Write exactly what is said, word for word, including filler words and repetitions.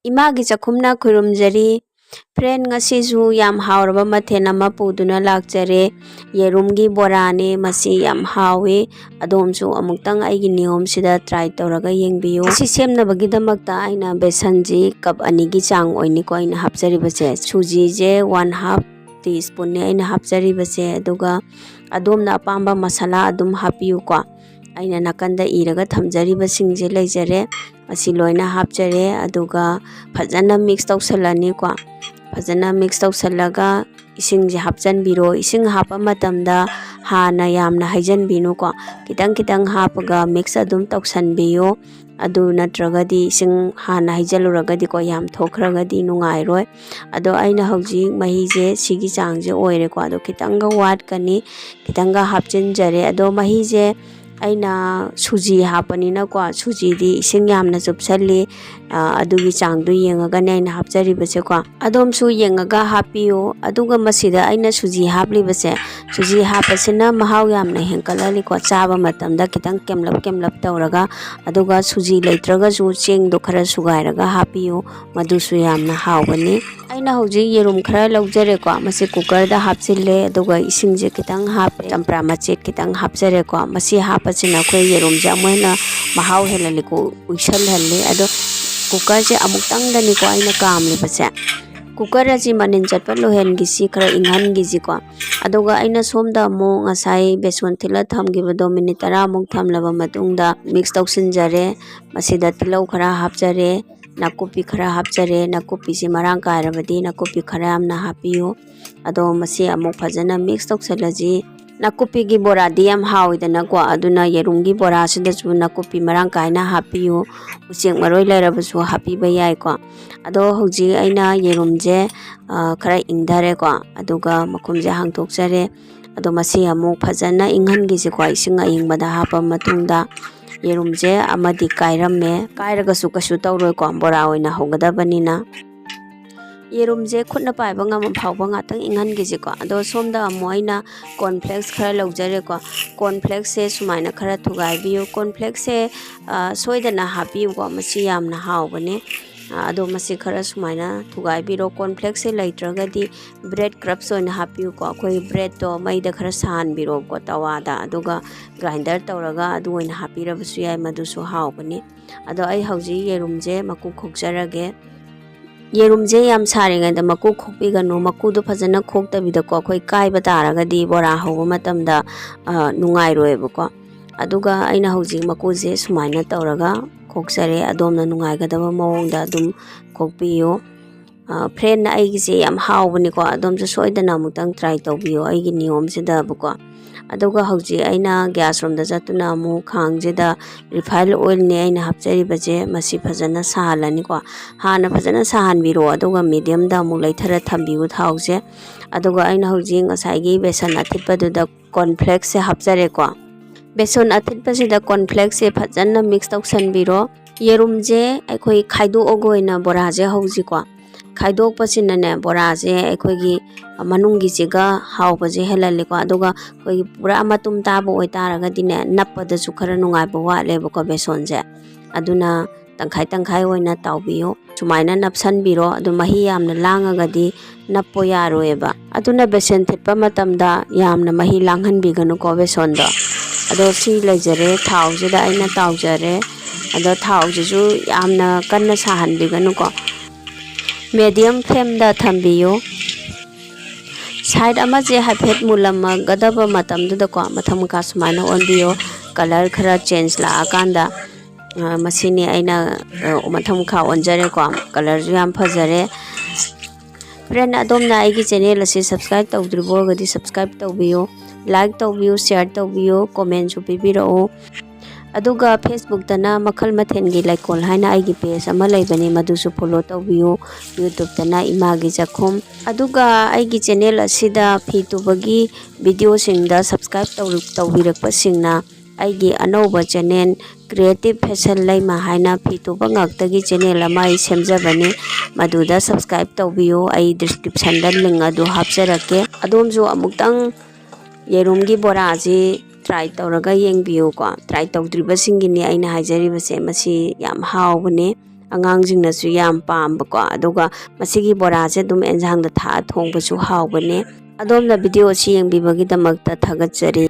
ꯏꯃꯥꯒꯤ ꯆꯥꯛꯈꯨꯝꯅ ꯈꯨꯔꯨꯝꯖꯔꯤ꯫ Friend, ꯉꯁꯤꯁꯨ ꯌꯥꯝ ꯍꯥꯎꯔꯕ ꯃꯊꯦꯜ ꯑꯃ ꯄꯨꯗꯨꯅ ꯂꯥꯛꯆꯔꯦ꯫ ꯌꯦꯔꯨꯝꯒꯤ ꯕꯣꯔꯥꯅꯦ, ꯃꯁꯤ ꯌꯥꯝ ꯍꯥꯎꯋꯤ꯫ ꯑꯗꯣꯝꯁꯨ ꯑꯃꯨꯛꯇꯪ ꯑꯩꯒꯤ ꯅꯤꯌꯣꯝꯁꯤꯗ try ꯇꯧꯔꯒ ꯌꯦꯡꯕꯤꯌꯨ꯫ ꯃꯁꯤ ꯁꯦꯝꯅꯕꯒꯤꯗꯃꯛꯇ ꯑꯩꯅ ꯕꯦꯁꯟꯁꯤ cup ꯑꯅꯤꯒꯤ ꯆꯥꯡ ꯑꯣꯏꯅꯤꯀꯣ ꯑꯩꯅ ꯍꯥꯞꯆꯔꯤꯕꯁꯦ꯫ ꯁꯨꯖꯤꯁꯦ one half tea spoonꯅꯦ ꯑꯩꯅ ꯍꯥꯞꯆꯔꯤꯕꯁꯦ꯫ ꯑꯗꯨꯒ ꯑꯗꯣꯝꯅ ꯑꯄꯥꯝꯕ ꯃꯁꯥꯂꯥ ꯑꯗꯨꯝ ꯍꯥꯞꯄꯤꯌꯨꯀꯣ꯫ ꯑꯩꯅ ꯅꯥꯀꯟꯗ ꯏꯔꯒ ꯊꯝꯖꯔꯤꯕꯁꯤꯡꯁꯦ ꯂꯩꯖꯔꯦ꯫ ꯃꯁꯤ ꯂꯣꯏꯅ ꯍꯥꯞꯆꯔꯦ꯫ ꯑꯗꯨꯒ ꯐꯖꯅ mix ꯇꯧꯁꯜꯂꯅꯤꯀꯣ꯫ ꯐꯖꯅ mix ꯇꯧꯁꯜꯂꯒ ꯏꯁꯤꯡꯁꯦ ꯍꯥꯞꯆꯟꯕꯤꯔꯣ꯫ ꯏꯁꯤꯡ ꯍꯥꯞꯄ ꯃꯇꯝꯗ ꯍꯥꯟꯅ ꯌꯥꯝꯅ ꯍꯩꯖꯟꯕꯤꯅꯨꯀꯣ꯫ ꯈꯤꯇꯪ ꯈꯤꯇꯪ ꯍꯥꯞꯄꯒ mix ꯑꯗꯨꯝ ꯇꯧꯁꯟꯕꯤꯌꯨ꯫ ꯑꯗꯨ ꯅꯠꯇ꯭ꯔꯒꯗꯤ ꯏꯁꯤꯡ ꯍꯥꯟꯅ ꯍꯩꯖꯜꯂꯨꯔꯒꯗꯤꯀꯣ, ꯌꯥꯝ ꯊꯣꯛꯈ꯭ꯔꯒꯗꯤ ꯅꯨꯡꯉꯥꯏꯔꯣꯏ꯫ ꯑꯗꯣ ꯑꯩꯅ ꯍꯧꯖꯤꯛ ꯃꯍꯤꯁꯦ ꯁꯤꯒꯤ ꯆꯥꯡꯁꯦ ꯑꯣꯏꯔꯦꯀꯣ꯫ ꯑꯗꯣ ꯈꯤꯇꯪꯒ ꯋꯥꯠꯀꯅꯤ, ꯈꯤꯇꯪꯒ ꯍꯥꯞꯆꯤꯟꯖꯔꯦ꯫ ꯑꯗꯣ ꯃꯍꯤꯁꯦ ꯑꯩꯅ ꯁꯨꯖꯤ ꯍꯥꯞꯄꯅꯤꯅꯀꯣ, ꯁꯨꯖꯤꯗꯤ ꯏꯁꯤꯡ ꯌꯥꯝꯅ ꯆꯨꯞꯁꯜꯂꯤ꯫ ꯑ, ꯑꯗꯨꯒꯤ ꯆꯥꯡꯗꯣ ꯌꯦꯡꯉꯒꯅꯦ ꯑꯩꯅ ꯍꯥꯞꯆꯔꯤꯕꯁꯦꯀꯣ꯫ ꯑꯗꯣꯝꯁꯨ ꯌꯦꯡꯉꯒ ꯍꯥꯞꯄꯤꯌꯨ꯫ ꯑꯗꯨꯒ ꯃꯁꯤꯗ ꯑꯩꯅ ꯁꯨꯖꯤ ꯍꯥꯞꯂꯤꯕꯁꯦ, ꯁꯨꯖꯤ ꯍꯥꯞꯄꯁꯤꯅ ꯃꯍꯥꯎ ꯌꯥꯝꯅ ꯍꯦꯟꯀꯠꯍꯜꯂꯤꯀꯣ꯫ ꯆꯥꯕ ꯃꯇꯝꯗ ꯈꯤꯇꯪ ꯀꯦꯝꯂꯞ ꯀꯦꯝꯂꯞ ꯇꯧꯔꯒ, ꯑꯗꯨꯒ ꯁꯨꯖꯤ ꯂꯩꯇ꯭ꯔꯒꯁꯨ ꯆꯦꯡꯗꯣ ꯈꯔ ꯁꯨꯒꯥꯏꯔꯒ ꯍꯥꯞꯄꯤꯌꯨ, ꯃꯗꯨꯁꯨ ꯌꯥꯝꯅ ꯍꯥꯎꯕꯅꯤ꯫ ꯑꯩꯅ ꯍꯧꯖꯤꯛ ꯌꯦꯔꯨꯝ ꯈꯔ ꯂꯧꯖꯔꯦꯀꯣ, ꯃꯁꯤ ꯀꯨꯀꯔꯗ ꯍꯥꯞꯆꯤꯜꯂꯦ, ꯑꯗꯨꯒ ꯏꯁꯤꯡꯁꯦ ꯈꯤꯇꯪ ꯍꯥꯞꯄꯦ, ꯆꯝꯄ꯭ꯔꯥ ꯃꯆꯦꯠ ꯈꯤꯇꯪ ꯍꯥꯞꯆꯔꯦꯀꯣ꯫ ꯃꯁꯤ ꯍꯥꯞꯄꯁꯤꯅ ꯑꯩꯈꯣꯏ ꯌꯦꯔꯨꯝꯁꯦ ꯑꯃꯨꯛ ꯍꯦꯟꯅ ꯃꯍꯥꯎ ꯍꯦꯜꯍꯜꯂꯤꯀꯣ, ꯎꯏꯁꯜꯍꯜꯂꯤ꯫ ꯑꯗꯣ ꯀꯨꯀꯔꯁꯦ ꯑꯃꯨꯛꯇꯪꯗꯅꯤꯀꯣ ꯑꯩꯅ ꯀꯥꯝꯂꯤꯕꯁꯦ꯫ ꯀꯨꯀꯔ ꯑꯁꯤ ꯃꯅꯤꯟ ꯆꯠꯄ ꯂꯣꯏꯍꯟꯈꯤꯁꯤꯀꯣ, ꯏꯪꯍꯟꯈꯤꯁꯤꯀꯣ꯫ ꯑꯗꯨꯒ ꯑꯩꯅ ꯁꯣꯝꯗ ꯑꯃꯨꯛ ꯉꯁꯥꯏ ꯕꯦꯁꯣꯟ ꯊꯤꯠꯂ ꯊꯝꯈꯤꯕꯗꯣ ꯃꯤꯅꯤꯠ ꯇꯔꯥꯃꯨꯛ ꯊꯝꯂꯕ ꯃꯇꯨꯡꯗ mix ꯇꯧꯁꯤꯟꯖꯔꯦ꯫ ꯃꯁꯤꯗ ꯇꯤꯜꯍꯧ ꯈꯔ ꯍꯥꯞꯆꯔꯦ, ꯅꯥꯀꯨꯞꯄꯤ ꯈꯔ ꯍꯥꯞꯆꯔꯦ꯫ ꯅꯥꯀꯨꯞꯄꯤꯁꯤ ꯃꯔꯥꯡ ꯀꯥꯏꯔꯕꯗꯤ ꯅꯥꯀꯨꯞꯄꯤ ꯈꯔ ꯌꯥꯝꯅ ꯍꯥꯞꯄꯤꯌꯨ꯫ ꯑꯗꯣ ꯃꯁꯤ ꯑꯃꯨꯛ ꯐꯖꯅ mix ꯇꯧꯁꯜꯂꯁꯤ꯫ ꯅꯥꯀꯨꯞꯄꯤꯒꯤ ꯕꯣꯔꯥꯗꯤ ꯌꯥꯝ ꯍꯥꯎꯋꯤꯗꯅꯀꯣ, ꯑꯗꯨꯅ ꯌꯦꯔꯨꯝꯒꯤ ꯕꯣꯔꯥꯁꯤꯗꯁꯨ ꯅꯥꯀꯨꯞꯄꯤ ꯃꯔꯥꯡ ꯀꯥꯏꯅ ꯍꯥꯞꯄꯤꯌꯨ꯫ ꯎꯆꯦꯛ ꯃꯔꯣꯏ ꯂꯩꯔꯕꯁꯨ ꯍꯥꯞꯄꯤꯕ ꯌꯥꯏꯀꯣ꯫ ꯑꯗꯣ ꯍꯧꯖꯤꯛ ꯑꯩꯅ ꯌꯦꯔꯨꯝꯁꯦ, ꯑ, ꯈꯔ ꯏꯪꯊꯔꯦꯀꯣ, ꯑꯗꯨꯒ ꯃꯈꯨꯝꯁꯦ ꯍꯥꯡꯇꯣꯛꯆꯔꯦ꯫ ꯑꯗꯣ ꯃꯁꯤ ꯑꯃꯨꯛ ꯐꯖꯅ ꯏꯪꯍꯟꯈꯤꯁꯤꯀꯣ, ꯏꯁꯤꯡ ꯑꯏꯪꯕꯗ ꯍꯥꯞꯄ ꯃꯇꯨꯡꯗ꯫ ꯌꯦꯔꯨꯝꯁꯦ ꯑꯃꯗꯤ ꯀꯥꯏꯔꯝꯃꯦ, ꯀꯥꯏꯔꯒꯁꯨ ꯀꯩꯁꯨ ꯇꯧꯔꯣꯏꯀꯣ, ꯕꯣꯔꯥ ꯑꯣꯏꯅ ꯍꯧꯒꯗꯕꯅꯤꯅ꯫ ꯌꯦꯔꯨꯝꯁꯦ ꯈꯨꯠꯅ ꯄꯥꯏꯕ ꯉꯝꯕ ꯐꯥꯎꯕ ꯉꯥꯛꯇꯪ ꯏꯪꯍꯟꯈꯤꯁꯤꯀꯣ꯫ ꯑꯗꯣ ꯁꯣꯝꯗ ꯑꯃꯨꯛ ꯑꯩꯅ cornflakes ꯈꯔ ꯂꯧꯖꯔꯦꯀꯣ꯫ Cornflakesꯁꯦ ꯁꯨꯃꯥꯏꯅ ꯈꯔ ꯊꯨꯒꯥꯏꯕꯤꯌꯨ꯫ Cornflakesꯁꯦ, ꯑ, ꯁꯣꯏꯗꯅ ꯍꯥꯞꯄꯤꯌꯨꯀꯣ, ꯃꯁꯤ ꯌꯥꯝꯅ ꯍꯥꯎꯕꯅꯦ꯫ ꯑꯗꯣ ꯃꯁꯤ ꯈꯔ ꯁꯨꯃꯥꯏꯅ ꯊꯨꯒꯥꯏꯕꯤꯔꯣ꯫ ꯀꯣꯔꯟꯐ꯭ꯂꯦꯛꯁꯁꯦ ꯂꯩꯇ꯭ꯔꯒꯗꯤ ꯕ꯭ꯔꯦꯗ ꯀ꯭ꯔꯕꯁ ꯑꯣꯏꯅ ꯍꯥꯞꯄꯤꯌꯨꯀꯣ꯫ ꯑꯩꯈꯣꯏ ꯕ꯭ꯔꯦꯗꯇꯣ ꯃꯩꯗ ꯈꯔ ꯁꯥꯍꯟꯕꯤꯔꯣꯕꯀꯣ, ꯇꯋꯥꯗ, ꯑꯗꯨꯒ ꯒ꯭ꯔꯥꯏꯟꯗꯔ ꯇꯧꯔꯒ ꯑꯗꯨ ꯑꯣꯏꯅ ꯍꯥꯞꯄꯤꯔꯕꯁꯨ ꯌꯥꯏ, ꯃꯗꯨꯁꯨ ꯍꯥꯎꯕꯅꯤ꯫ ꯑꯗꯣ ꯑꯩ ꯍꯧꯖꯤꯛ ꯌꯦꯔꯨꯝꯁꯦ ꯃꯀꯨ ꯈꯣꯛꯆꯔꯒꯦ꯫ ꯌꯦꯔꯨꯝꯁꯦ ꯌꯥꯝ ꯁꯥꯔꯤꯉꯩꯗ ꯃꯀꯨ ꯈꯣꯛꯄꯤꯒꯅꯨ꯫ ꯃꯀꯨꯗꯣ ꯐꯖꯅ ꯈꯣꯛꯇꯕꯤꯗꯀꯣ, ꯑꯩꯈꯣꯏ ꯀꯥꯏꯕ ꯇꯥꯔꯒꯗꯤ ꯕꯣꯔꯥ ꯍꯧꯕ ꯃꯇꯝꯗ, ꯑ, ꯅꯨꯡꯉꯥꯏꯔꯣꯏꯕꯀꯣ꯫ ꯑꯗꯨꯒ ꯑꯩꯅ ꯍꯧꯖꯤꯛ ꯃꯀꯨꯁꯦ ꯁꯨꯃꯥꯏꯅ ꯇꯧꯔꯒ ꯈꯣꯛꯆꯔꯦ꯫ ꯑꯗꯣꯝꯅ ꯅꯨꯡꯉꯥꯏꯒꯗꯕ ꯃꯑꯣꯡꯗ ꯑꯗꯨꯝ ꯈꯣꯛꯄꯤꯌꯨ꯫ ꯑ, ꯐ꯭ꯔꯦꯟꯅ ꯑꯩꯒꯤꯁꯦ ꯌꯥꯝ ꯍꯥꯎꯕꯅꯤꯀꯣ, ꯑꯗꯣꯝꯁꯨ ꯁꯣꯏꯗꯅ ꯑꯃꯨꯛꯇꯪ ꯇ꯭ꯔꯥꯏ ꯇꯧꯕꯤꯌꯣ ꯑꯩꯒꯤ ꯅꯤꯌꯣꯝꯁꯤꯗꯕꯀꯣ꯫ ꯑꯗꯨꯒ ꯍꯧꯖꯤꯛ ꯑꯩꯅ ꯒ꯭ꯌꯥꯁ ꯔꯣꯝꯗ ꯆꯠꯇꯨꯅ ꯑꯃꯨꯛ ꯈꯥꯡꯁꯤꯗ ꯔꯤꯐꯥꯏꯟ ꯑꯣꯏꯜꯅꯦ ꯑꯩꯅ ꯍꯥꯞꯆꯔꯤꯕꯁꯦ, ꯃꯁꯤ ꯐꯖꯅ ꯁꯥꯍꯜꯂꯅꯤꯀꯣ꯫ ꯍꯥꯟꯅ ꯐꯖꯅ ꯁꯥꯍꯟꯕꯤꯔꯣ, ꯑꯗꯨꯒ ꯃꯦꯗꯤꯌꯝꯗ ꯑꯃꯨꯛ ꯂꯩꯊꯔ ꯊꯝꯕꯤꯌꯨ ꯊꯥꯎꯁꯦ꯫ ꯑꯗꯨꯒ ꯑꯩꯅ ꯍꯧꯖꯤꯛ ꯉꯁꯥꯏꯒꯤ ꯕꯦꯁꯟ ꯑꯊꯤꯠꯄꯗꯨꯗ ꯀꯣꯔꯟꯐ꯭ꯂꯦꯛꯁꯁꯦ ꯍꯥꯞꯆꯔꯦꯀꯣ꯫ ꯕꯦꯁꯣꯟ ꯑꯊꯤꯠꯄꯁꯤꯗ ꯀꯣꯔꯟꯐ꯭ꯂꯦꯛꯁꯁꯦ ꯐꯖꯅ ꯃꯤꯛꯁ ꯇꯧꯁꯟꯕꯤꯔꯣ꯫ ꯌꯦꯔꯨꯝꯁꯦ ꯑꯩꯈꯣꯏ ꯈꯥꯏꯗꯣꯛꯑꯒ ꯑꯣꯏꯅ ꯕꯣꯔꯥꯁꯦ ꯍꯧꯁꯤꯀꯣ꯫ ꯈꯥꯏꯗꯣꯛꯄꯁꯤꯅꯅꯦ, ꯕꯣꯔꯥꯁꯦ ꯑꯩꯈꯣꯏꯒꯤ ꯃꯅꯨꯡꯒꯤꯁꯤꯒ ꯍꯥꯎꯕꯁꯦ ꯍꯦꯜꯍꯜꯂꯤꯀꯣ꯫ ꯑꯗꯨꯒ ꯑꯩꯈꯣꯏꯒꯤ ꯄꯨꯔꯥ ꯃꯇꯨꯝ ꯇꯥꯕ ꯑꯣꯏꯇꯥꯔꯒꯗꯤꯅꯦ, ꯅꯞꯄꯗꯁꯨ ꯈꯔ ꯅꯨꯡꯉꯥꯏꯕ ꯋꯥꯠꯂꯦꯕꯀꯣ ꯕꯦꯁꯣꯟꯁꯦ꯫ ꯑꯗꯨꯅ ꯇꯪꯈꯥꯏ ꯇꯪꯈꯥꯏ ꯑꯣꯏꯅ ꯇꯥꯎꯕꯤꯌꯨ꯫ ꯁꯨꯃꯥꯏꯅ ꯅꯞꯁꯟꯕꯤꯔꯣ꯫ ꯑꯗꯨ ꯃꯍꯤ ꯌꯥꯝꯅ ꯂꯥꯡꯉꯒꯗꯤ ꯅꯞꯄꯣ ꯌꯥꯔꯣꯏꯕ꯫ ꯑꯗꯨꯅ ꯕꯦꯁꯟ ꯊꯤꯠꯄ ꯃꯇꯝꯗ ꯌꯥꯝꯅ ꯃꯍꯤ ꯂꯥꯡꯍꯟꯕꯤꯒꯅꯨꯀꯣ ꯕꯦꯁꯣꯟꯗꯣ꯫ ꯑꯗꯣ ꯁꯤ ꯂꯩꯖꯔꯦ, ꯊꯥꯎꯁꯤꯗ ꯑꯩꯅ ꯇꯥꯎꯖꯔꯦ꯫ ꯑꯗꯣ ꯊꯥꯎꯁꯤꯁꯨ ꯌꯥꯝꯅ ꯀꯟꯅ ꯁꯥꯍꯟꯕꯤꯒꯅꯨꯀꯣ꯫ ꯃꯦꯗꯤꯌꯝ ꯐ꯭ꯂꯦꯝꯗ ꯊꯝꯕꯤꯌꯨ꯫ ꯁꯥꯏꯠ ꯑꯃꯁꯦ ꯍꯥꯏꯐꯦꯠ ꯃꯨꯜꯂꯝꯃꯒꯗꯕ ꯃꯇꯝꯗꯨꯗꯀꯣ, ꯃꯊꯪ ꯃꯈꯥ ꯁꯨꯃꯥꯏꯅ ꯑꯣꯟꯕꯤꯌꯣ꯫ ꯀꯂꯔ ꯈꯔ ꯆꯦꯟꯖ ꯂꯥꯛꯑꯀꯥꯟꯗ, ꯑ, ꯃꯁꯤꯅꯤ ꯑꯩꯅ, ꯑ, ꯃꯊꯪ ꯃꯈꯥ ꯑꯣꯟꯖꯔꯦꯀꯣ꯫ ꯀꯂꯔꯁꯨ ꯌꯥꯝ ꯐꯖꯔꯦ꯫ ꯐ꯭ꯔꯦꯟ, ꯑꯗꯣꯝꯅ ꯑꯩꯒꯤ ꯆꯦꯅꯦꯜ ꯑꯁꯤ ꯁꯕꯁꯀ꯭ꯔꯥꯏꯕ ꯇꯧꯗ꯭ꯔꯤꯕ ꯑꯣꯏꯔꯒꯗꯤ ꯁꯕꯁꯀ꯭ꯔꯥꯏꯕ ꯇꯧꯕꯤꯌꯨ, ꯂꯥꯏꯛ ꯇꯧꯕꯤꯌꯨ, ꯁꯤꯌꯥꯔ ꯇꯧꯕꯤꯌꯨ, ꯀꯣꯃꯦꯟꯁꯨ ꯄꯤꯕꯤꯔꯛꯎ꯫ ꯑꯗꯨꯒ ꯐꯦꯁꯕꯨꯛꯇꯅ ꯃꯈꯜ ꯃꯊꯦꯜꯒꯤ ꯂꯩꯀꯣꯜ ꯍꯥꯏꯅ ꯑꯩꯒꯤ ꯄꯦꯖ ꯑꯃ ꯂꯩꯕꯅꯤ, ꯃꯗꯨꯁꯨ ꯐꯣꯂꯣ ꯇꯧꯕꯤꯌꯨ꯫ ꯌꯨꯇ꯭ꯌꯨꯕꯇꯅ ꯏꯃꯥꯒꯤ ꯆꯥꯛꯈꯨꯝ꯫ ꯑꯗꯨꯒ ꯑꯩꯒꯤ ꯆꯦꯅꯦꯜ ꯑꯁꯤꯗ ꯐꯤ ꯇꯨꯕꯒꯤ ꯚꯤꯗꯤꯑꯣꯁꯤꯡꯗ ꯁꯕꯁꯀ꯭ꯔꯥꯏꯕ ꯇꯧꯔ-, ꯇꯧꯕꯤꯔꯛꯄꯁꯤꯡꯅ ꯑꯩꯒꯤ ꯑꯅꯧꯕ ꯆꯦꯅꯦꯜ ꯀ꯭ꯔꯤꯌꯦꯇꯤꯞ ꯐꯦꯁꯟ ꯂꯩꯃ ꯍꯥꯏꯅ ꯐꯤ ꯇꯨꯕ ꯉꯥꯛꯇꯒꯤ ꯆꯦꯅꯦꯜ ꯑꯃ ꯑꯩ ꯁꯦꯝꯖꯕꯅꯤ꯫ ꯃꯗꯨꯗ ꯁꯕꯁꯀ꯭ꯔꯥꯏꯕ ꯇꯧꯕꯤꯌꯨ꯫ ꯑꯩ ꯗꯤꯁꯀ꯭ꯔꯤꯞꯁꯟꯗ ꯂꯤꯡ ꯑꯗꯨ ꯍꯥꯞꯆꯔꯛꯀꯦ꯫ ꯑꯗꯣꯝꯁꯨ ꯑꯃꯨꯛꯇꯪ ꯌꯦꯔꯨꯝꯒꯤ ꯕꯣꯔꯥꯁꯤ ꯇ꯭ꯔꯥꯏ ꯇꯧꯔꯒ ꯌꯦꯡꯕꯤꯌꯨꯀꯣ꯫ ꯇ꯭ꯔꯥꯏ ꯇꯧꯗ꯭ꯔꯤꯕꯁꯤꯡꯒꯤꯅꯤ ꯑꯩꯅ ꯍꯥꯏꯖꯔꯤꯕꯁꯦ꯫ ꯃꯁꯤ ꯌꯥꯝ ꯍꯥꯎꯕꯅꯦ꯫ ꯑꯉꯥꯡꯁꯤꯡꯅꯁꯨ ꯌꯥꯝ ꯄꯥꯝꯕꯀꯣ꯫ ꯑꯗꯨꯒ ꯃꯁꯤꯒꯤ ꯕꯣꯔꯥꯁꯦ ꯑꯗꯨꯝ ꯑꯦꯟꯁꯥꯡꯗ ꯊꯥꯛꯑ ꯊꯣꯡꯕꯁꯨ ꯍꯥꯎꯕꯅꯦ꯫ ꯑꯗꯣꯝꯅ ꯚꯤꯗꯤꯑꯣ ꯑꯁꯤ ꯌꯦꯡꯕꯤꯕꯒꯤꯗꯃꯛꯇ ꯊꯥꯒꯠꯆꯔꯤ꯫